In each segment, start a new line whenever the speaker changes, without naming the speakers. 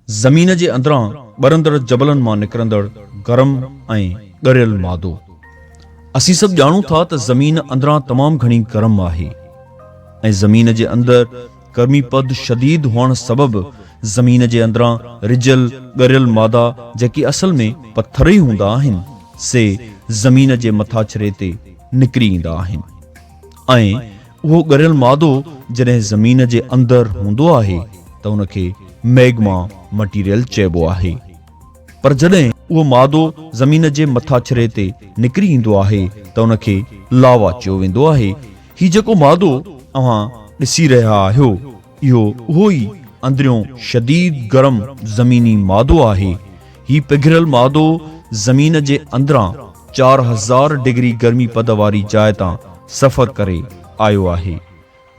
زمين جي اندران ٻرندڙ جبلن مان نڪرندڙ گرم ۽ ڳريل مادو. اسين سڀ ڄاڻون ٿا ته زمين اندران تمام گهڻي گرم آهي ۽ زمين جي اندر گرمي پد شديد هئڻ سبب زمين جي اندران رجيل ڳريل مادا جيڪي اصل ۾ پٿر ئي هوندا آهن سي زمين جي مٿاڇري تي نڪري ايندا آهن ۽ اهو ڳريل مادو جڏهن زمين جي اندر هوندو آهي ته ان کي ميگما مٽيريل چئبو آهي. پر جڏهن اهو مادو زمين جي مٿاڇري تي نڪري ايندو آهي ته ان کي لاوا چيو ويندو آهي. هي جيڪو مادو اوهان ڏسي رهيا آهيو اهو اهو ئي اندريون شديد گرم زميني مادو آهي. هي پگهريل مادو زمين جي اندران 4000 ڊگري گرمي پد واري جاء تان سفر ڪري آيو آهي،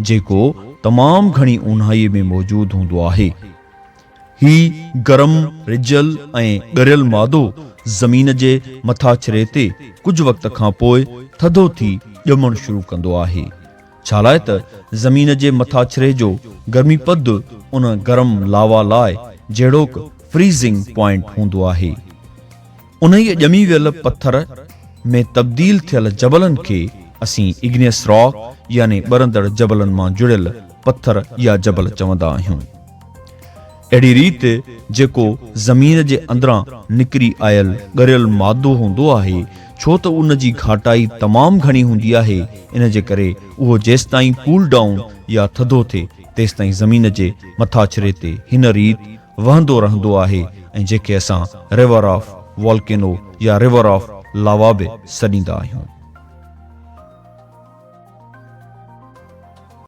جيڪو تمام گهڻي اونهائي ۾ موجود هوندو آهي. هي گرم، رجيل ۽ ڳريل مادو زمين جي مٿاڇري تي ڪجهه وقت کان پوء ٿڌو ٿي ڄمڻ شروع ڪندو آهي. ڇالاء ته زمين جي مٿاڇري جو گرمي پد ان گرم لاوا لاء جهڙوڪ فريزنگ پوائنٽ هوندو آهي. انهيء ڄمي ويل پٿر ۾ تبديل ٿيل جبلن کي اسين اگنيس راڪ يعني ٻرندڙ جبلن مان جڙيل پٿر يا جبل چوندا آهيون. اهڙي ريت جيڪو زمين جي اندران نڪري آيل ڳريل مادو هوندو آهي، ڇو ته ان جي گهاٽائي تمام گهڻي هوندي آهي، ان جي ڪري اهو جيستائين ڪول ڊائون يا ٿڌو ٿئي، تيستائين زمين جي مٿاڇري تي هن ريت وهندو رهندو آهي ۽ جنهن کي اسان ريور آف والڪينو يا ريور آف لاوا به سڏيندا آهيون.